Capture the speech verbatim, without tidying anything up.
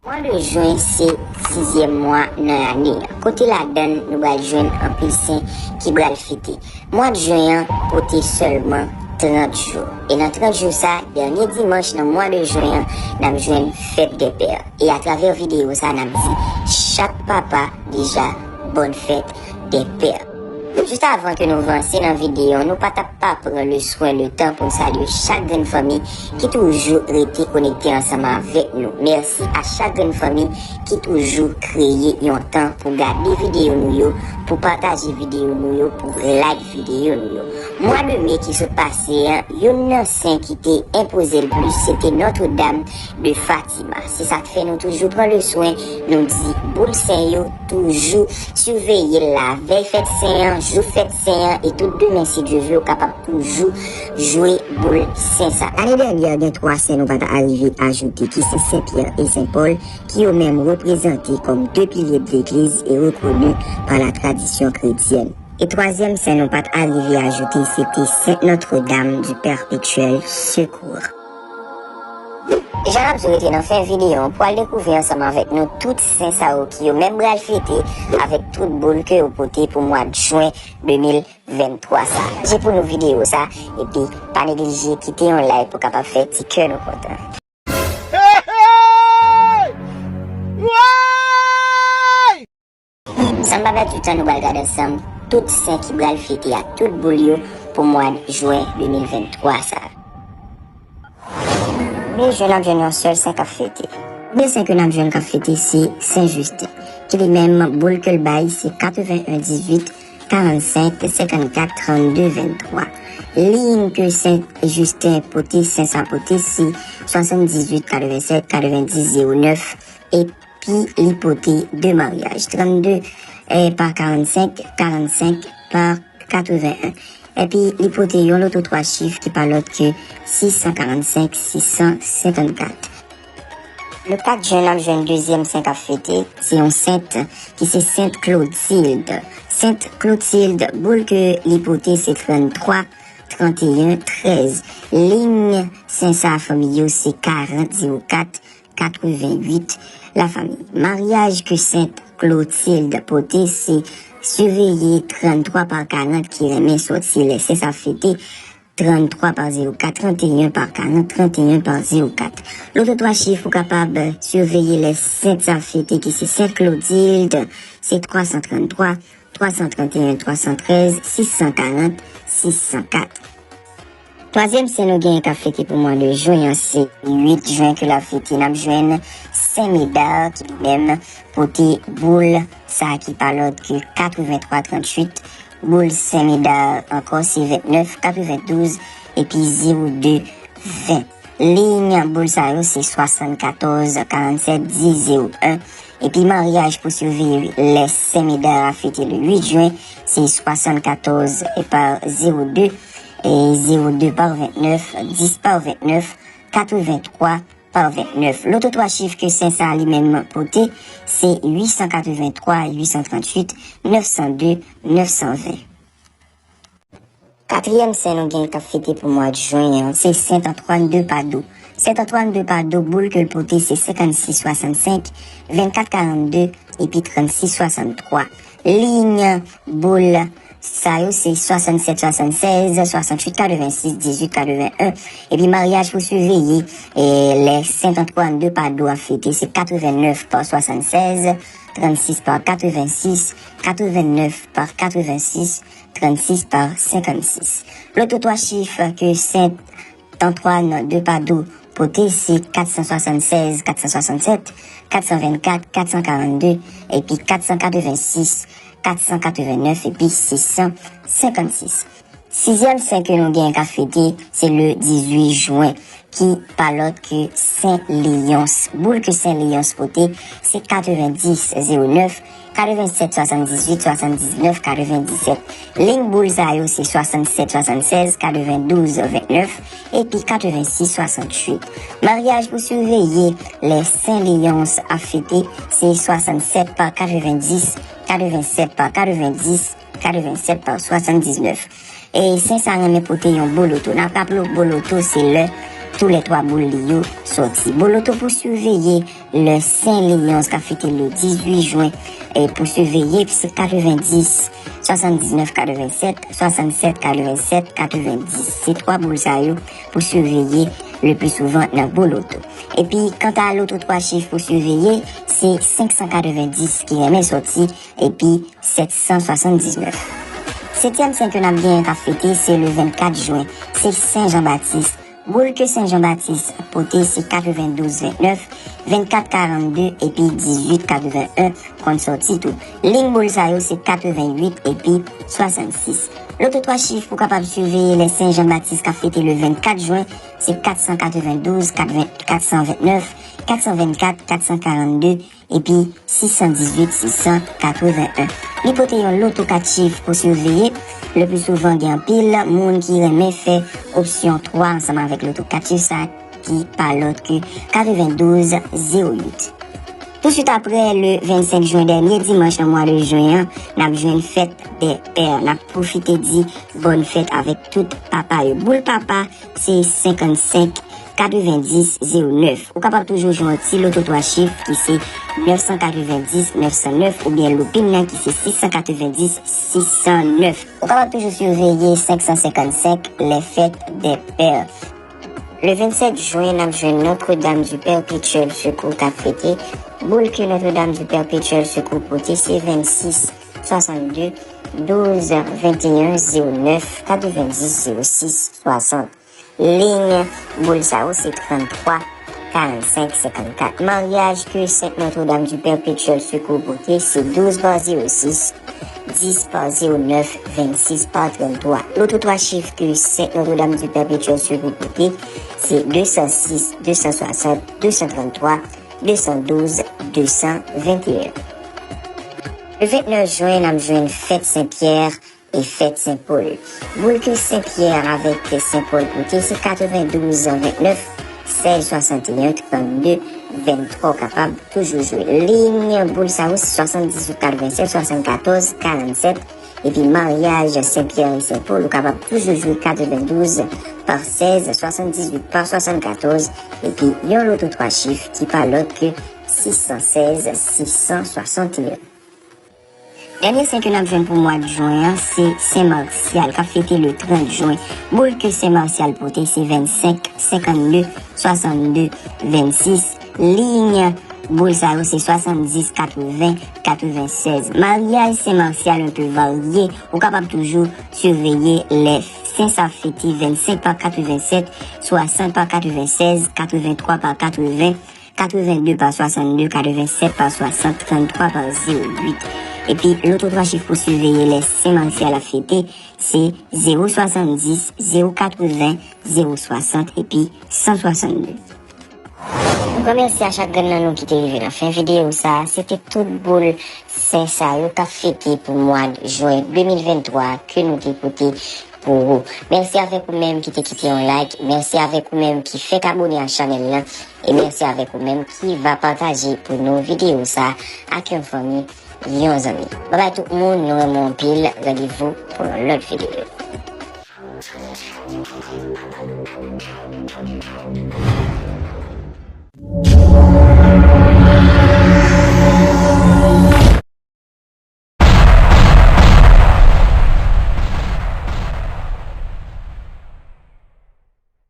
Mwa de jen se sizyèm mwa nan ane an, kote ladan l nou pral jwenn anpil sen ki pral fete. Mwa de jen an pote sèlman trant jou. E nan trant jou sa, dènye dimanch nan mwa de jen an, n ap jwenn fèt dè pè. E atravè videyo sa, n ap di chak papa deja bòn fèt dè pè. Jis avan ke nou vanse nan videyo, nou pa t ap pa pran le swen, le tan pou n salye chak grenn fanmi ki toujou rete konekte ansanm avèk nou. Mèsi a chak grenn fanmi ki toujou kreye yon tan pou gade videyo nou yo, pou pataje videyo nou yo, pou like videyo nou yo. Mwa de me ki sot pase an, youn nan sen ki te enpoze l plis, se te Notre Dame de Fatima. Se sa k fè nou toujou pran le swen, nou di boul sen yo toujou siveye l lavèy fèt sen an, jou fèt sen an, e tout demen, si Dye vle, w kapab toujou jwe boul sen sa. Ane dènyè, gen twa sen nou pa t arive ajoute, ki se Sen Pyè e Sen Pòl, ki yo menm reprezante kòm de pilye de legliz e rekoni pa la tradisyon kretyèn. E twazyèm sen nou pa t arive ajoute, se te Sent Notre Dame du Perpétuel Secours. Jan n ap di w, rete nan fen videyo an pou al dekouvri ansanm avèk nou tout sen sa yo ki yo menm pral fete avèk tout boul ke yo pote pou mwa de jen de mil venntwa sa. Pataje pou nou videyo sa, epi pa neglije kite yon like pou kapab fè ti kè nou kontan. San pa pèdi tan, nou pral gade ansanm tout sen ki pral fete ak tout boul yo pou mwa de jen de mil venntwa sa. Premye jen n ap jwenn yon sèl sen k ap fete. Premye sen ke n ap jwenn k ap fete se Sen Jisten, ki li menm boul ke l bay se katreven en dizuit karannsenk senkannkat trannde venntwa. Liy ke Sen Jisten pote, sen sa pote se swasanndizuit katrevensèt katrevendis zewo nèf, epi li pote de maryaj, trannde, eh, pa karannsenk, karannsenk pa katreven en. Epi li pote yon loto twa chif ki pa lòt ke sis san karannsenk, sis san senkannkat. Le kat jen, n ap jwenn dezyèm sen k ap fete, se yon sent ki se Sent Klotilde. Sent Klotilde, boul ke li pote se tranntwa, tranteyen, trèz. Liy sen sa, fanmi yo, se karant zewo kat, katreventuit, lafanmi. Maryaj ke Sent Klotilde pote se siveye tranntwa pa karant ki renmen sòti lè sen sa fete, tranntwa pa zewo kat, tranteyen pa karant, tranteyen pa zewo kat. Loto twa chif ou kapab siveye lè sent sa fete ki se Sent Klotilde, se twa san tranntwa, twa san tranteyen, twa san trèz, sis san karant, sis san kat. Twazyèm sen nou genyen k ap fete pou mwa de jen an se uit jen ke l ap fete. N ap jwenn Sen Medard ki li menm pote boul sa ki pa lòt ke katrevenntwa trantuit. Boul Sen Medard ankò se ventnèf katrevendouz epi zewo de ven. Liy boul sa yo se swasannkatòz karannsèt dis zewo en. Epi maryaj pou siveye lè Sen Medard a fete le uit jen, se swasannkatòz pa zewo de, e zewo de pa ventnèf, dis pa ventnèf, katreventwa pa ventnèf. Loto twa chif ke sen sa li menm pote, se uit san katrevenntwa, uit san trantuit, nèf san de, nèf san ven. Katriyèm sen nou gen k ap fete pou mwa jen an, se Sent Antwàn de Padou. Sent Antwàn de Padou, boul ke l pote se senkannsis swasannsenk, vennkat karannde, epi trannsis swasanntwa. Liy boul sa yo se swasannsèt swasannsèz, swasantuit katrevensis, dizuit katreven en. Epi maryaj pou siveye, e, lè Sent Antwàn de Padou ap fete, se katrevennèf pa swasannsèz, trannsis pa katrevensis, katrevennèf pa katrevensis, trannsis pa senkannsis. Loto twa chif ke Sent Antwàn de Padou pote se kat san swasannsèz, kat san swasannsèt, kat san vennkat, kat san karannde, epi kat san katrevensis, kat san katrevennèf, epi sis san senkannsis. Sizyèm sen ke nou gen k ap fete, se le dizuit jen, ki pa lòt ke Sen Leyons. Boul ke Sen Leyons pote, se katrevendis zewo nèf, katrevensèt swasanndizuit swasanndiznèf katrevendisèt. Liy boul sa yo se swasannsèt swasannsèz, katrevendouz ventnèf, epi katrevensis swasantuit. Maryaj pou siveye lè Sen Leyons ap fete, se swasannsèt pa katrevendis, katrevensèt pa katrevendis, katrevensèt pa swasanndiznèf. E sen sa renmen pote yon boloto. N ap raple w, boloto se lè tou lè twa boul li yo sòti. Bon loto pou siveye lè Sen Leyans k ap fete le dizuit jen, e pou siveye se katrevendis, swasanndiznèf, katrevennsèt, swasannsèt, katrevennsèt, katrevendis. Se twa boul sa yo pou siveye le pli souvan nan bon loto. Epi kanta loto twa chif pou siveye, se senk san katrevendis ki renmen sòti, epi sèt san swasanndiznèf. Setyèm sen ke n ap genyen k ap fete, se le vennkat jen, se Sen Jan Batis. Boul ke Sen Jan Batis pote, se katrevendouz ventnèf, vennkat karannde epi dizuit katreven en konn sòti tou. Liy boul sa yo se katrevenuit epi swasannsis. Loto twa chif pou kapab siveye lè Sen Jan Batis k ap fete le vennkat jen, se kat san katrevendouz, kat san vennèf, kat san vennkat, kat san karannde, epi sis san dizuit, sis san katreven en. Li pote yon loto kat chif pou siveye. Le pli souvan gen anpil moun ki renmen fè opsyon twa ansanm avèk loto kat chif sa ki pa lòt ke katrevendouz zewo uit. Touswit apre, le vennsenk jen, dènye dimanch nan mwa de jen an, n ap jwenn fèt dè pè. N ap pwofite di bòn fèt avèk tout papa yo. Boul papa, se senkannsenk, katrevendis, zewo nèf. Ou kapab toujou jwe yon ti loto twa chif ki se nèf san katrevendis, nèf san nèf, oubyen loupin nan ki se sis san katrevendis, sis san nèf. Ou kapab toujou siveye senk san senkannsenk, lè fèt dè pè. Le vennsenk jen, n ap jwenn Notre-Dame du Perpétuel Secours k ap fete. Boul ke Notre-Dame du Perpétuel Secours pote, se vennsis, swasannde, douz, venteyen, zewo nèf, katrevendis, zewo sis, swasant. Liy boul sa yo se tranntwa, karannsenk, senkannkat. Maryaj ke Sent Notre-Dame du Perpétuel Secours pote, se douz pa zewo sis, dis pa zewo nèf, vennsis pa tranntwa. Loto twa chif ke Sent Notre-Dame du Perpétuel Secours pote, se de san sis, de san swasant, de san tranntwa, de san douz, de san venteyen. Le vennèf jen, n ap jwenn fèt Sen Pyè e fèt Sen Pòl. Boul ke Sen Pyè avèk Sen Pòl pote, se katrevendouz vennèf, sèz swasanteyen, trannde venntwa. Ou kapab toujou jwe. Liy boul sa yo, swasanndizuit katrevensèt, swasannkatòz karannsèt. Epi maryaj Sen Pyè e Sen Pòl, ou kapab toujou jwe katrevendouz pa sèz, swasanndizuit pa swasannkatorz, epi yon loto twa chif ki pa lòt ke sis san sèz, sis san swasanteyen. Dènye sen ke n ap jwenn pou mwa de jen an, se Sen Masyal, k ap fete le trant jen. Boul ke Sen Masyal pote, se vennsenk, senkannde, swasannde, vennsis. Liy boul sa yo se swasanndis, katreven, katrevensèz. Maryaj Sen Masyal enpe varye. Ou kapab toujou siveye lè sen sa fete, vennsenk pa katrevensèt, swasant pa katrevensèz, katrevenntwa pa katreven, katrevende pa swasannde, katrevensèt pa swasant, tranntwa pa zewo uit. Epi loto twa chif pou siveye lè Sen Masyal ap fete, se zewo swasanndis, zewo katreven, zewo swasant epi san swasannde. Yon gran mèsi a chak grenn nan nou ki te rive nan fen videyo sa a. Se te tout boul sen sa yo k ap fete pou mwa jen de mil venntwa ke nou te pote pou ou. Mèsi avèk ou menm ki te kite yon like. Mèsi avèk ou menm ki fèk abone a chanèl lan. E mèsi avèk ou menm ki va pataje pou nou videyo sa a ak yon fanmi, yon zanmi. Babay tout moun, nou renmen w anpil. Randevou pou yon lòt videyo.